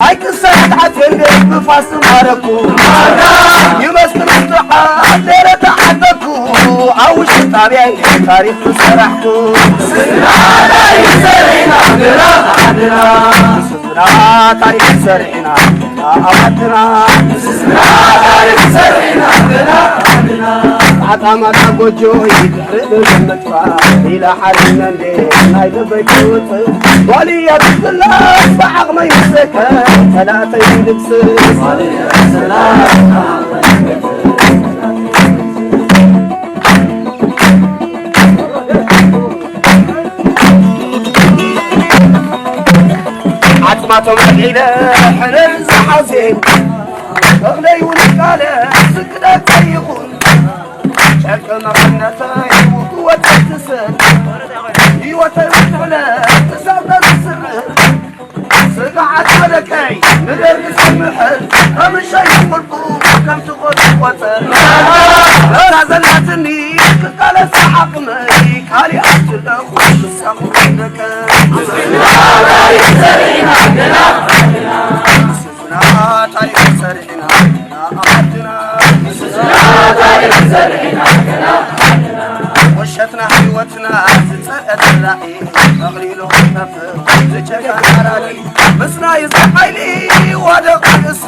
ኣይክሰዓት ዓትንደ ብፋስ ማረኩ ይመስል ምስትውዓል ደረ ተዓጠኩ ኣብ ውሽጢ ጣብያይ ታሪኽ ዝሰራሕኩ ስና ታሪኽ ዝሰርሕና ገና ዓድና ስና ታሪኽ ዝሰርሕና ገና ዓድና ስና ታሪኽ ዝሰርሕና ገና ዓድና ዓጣማታ ጎጆ ይድሕሪ ብዘመት ኢላ ሓሪነ እንዴ ናይ ልበይ ክውፅእ ጓልያ ክትፍለስ ብዓቕመይ ምሰከ ጸላእተይ ንድምስስ ዓጽማቶም ኣልዒለ ሕነን ዝሓዜ እኽለይ ውልቃለ ስግደት ይኹን ጨርቂ መቐነተይ ውግወት ትስር ህይወተይ ውትዕለ ክሳብ ተስር ስግሓት ወደቀይ ንደርጊ ዝምሕል ከምሸይ ቁልቁ ከም ትኾን ቆጸር እታ ዘላትኒ ክቃለስ ዓቕመይ ካሊእ ኣብትለኹ ምሳኹ ደቀ ስና ታሪኽ ሰሪሕና ዓድና ወሸትና ህይወትና ዝጸልአ ተላዒ ተቕሊሉ ክጠፍእ ዝጨካ ሓራዲ ምስናይ ዝሓይሊ ዋደቕ ርእሰ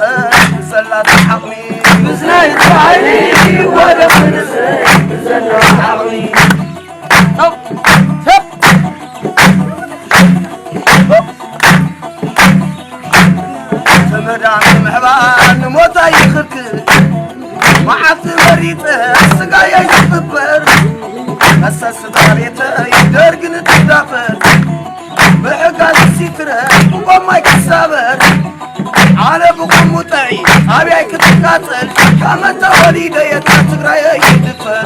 ብዘላታ ዓቕሚ ምስናይ ዝሓይሊ ዋደቕ ርእሰ ብዘላታ ዓቕሚ ተመዳ ንምሕባር ንሞት ኣይኽልክል መዓልቲ መሪፀ ስጋየይ ዝቕበር መሰስ ስድራ ቤተይ ደርግ ንትዳፈር ብሕጋዝ ሲትረ ብጎማይ ክሳበር ኣነ ብቑሙጠዒ ኣብያይ ክትቃፀል ካብ መተወሊደ የታ ትግራየይ ይድፈር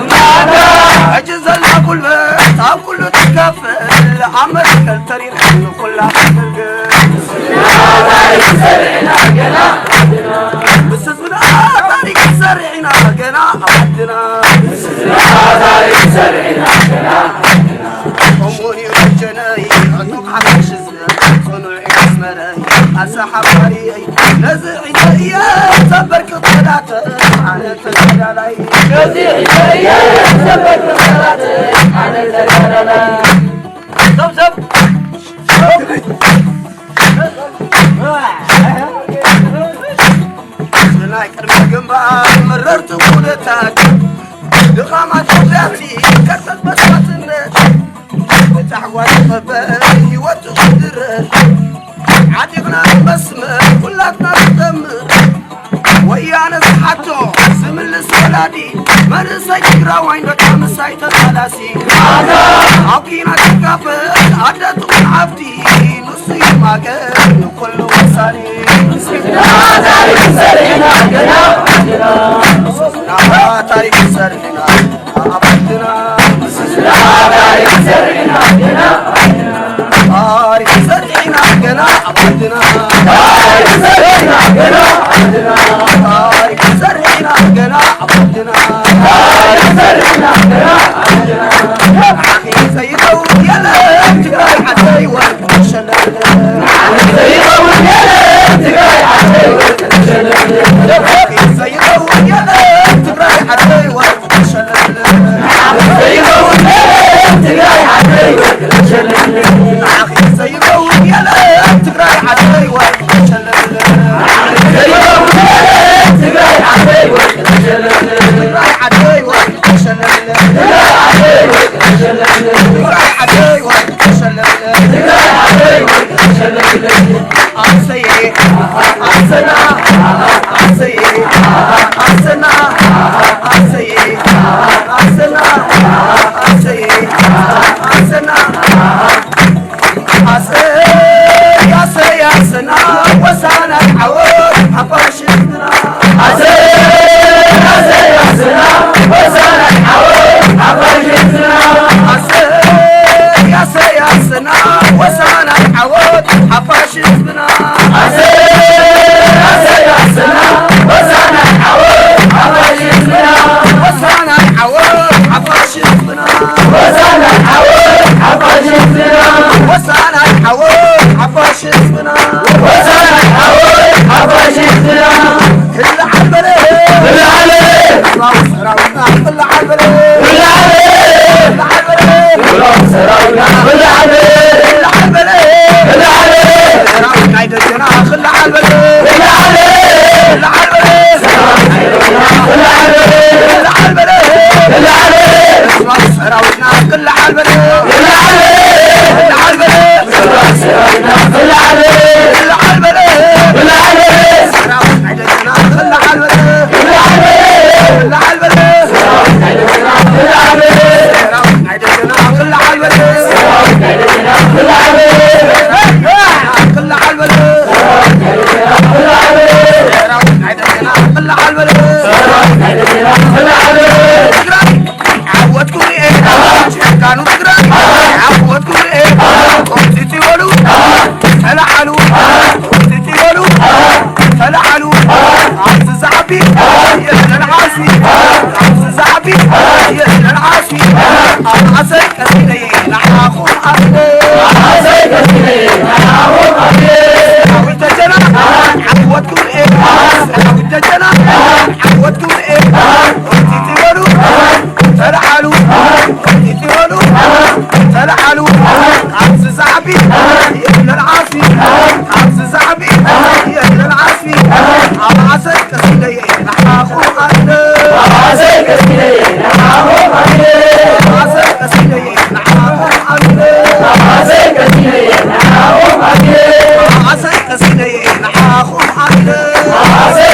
ሕጂ ዘላ ጉልበት ኣብ ኩሉ ትካፈል ኣብ መትከል ተሪር ንኹላ ተገልገል ምስ ህዝብና ታሪክ ሰሪዕና ገና ኣብ ዓድና እሙን እዩ ደጀነይ ዕጡቕ ሓፋሽ ህዝቢ ጽኑዕ እዩ መስመረይ ቃልሲ ሓባሪየይ ነዚ ሒዘ እየ ዘበርክኽ ጠላተይ ኣነ ተጋዳላይ ነዚ ሒዘ እየ ዘበርክኽ ጠላተይ ኣነ ተጋዳላይ ሰብ ሰብ ናይ ቅድሚ ግንባር መረርቲ ኩነታት ድኻማት ውዳሴ ከርተት መስዋዕትነት ብታሕጓስ ዝኸበ ህይወቱ ክድረር ዓጢቕና ንመስመር ኩላትና ንጠምር ወያነ ዝሓቶ ዝምልስ ወላዲ መንእሰይ ትግራዋይ ደቂ ምሳይ ተቃላሲ ኣብ ኪናት ዝካፈል ኣደ ትኹን ሓፍቲ ንሱ እዩ ማገር ንኩሉ ወሳኒ ንስና ታሪክ ሰርሕና ኣብ ዓድና ንስና ታሪክ ሰርሕና ገና ኣብ ዓድና ታሪክ ሰርሕና ገና ኣብ ዓድና ታሪክ ሰርሕና ገና ኣብ ዓድና ታሪክ ሰርሕና ገና ኣብ ዓድና ታሪክ ሰርሕና ገና ኣብ ዓድና ዓወትኩም ርኤ ጀጋኑ ትግራይ፣ ዓወትኩም ርኤ። ቆምፂ ትበሉ ተለዓሉ፣ ቆምፂ ትበሉ ተለዓሉ። ዓርሲ ዝዓቢ የለን ዓርሲ፣ ዓርሲ ዝዓቢ የለን ዓርሲ። ኣብ ዓሰይ ቀሲነ ንዓኹም ኣነ፣ ዓሰይ ቀሲነ ንዓኹም ኣነ። ሰራዊት ደጀና ዓወትኩም ርኤ፣ ሰራዊት ደጀና ዓወትኩም ርኤ። ቆምፂ ትበሉ ተለዓሉ፣ ቆምፂ ትበሉ ተለዓሉ። ዓርሲ ዝዓቢ የለን ዓርሲ፣ ዓርሲ ዝዓቢ የለን ዓርሲ። ኣብ ዓሰይ ቀሲነ ንዓኹም ኣነ፣ ዓሰይ ቀሲነ ንዓኹም ኣነ፣ ዓሰይ ቀሲነ ንዓኹም ኣነ፣ ዓሰይ ቀሲነ ንዓኹም ኣነ፣ ዓሰይ ቀሲነ ንዓኹም ኣነ፣ ዓሰይ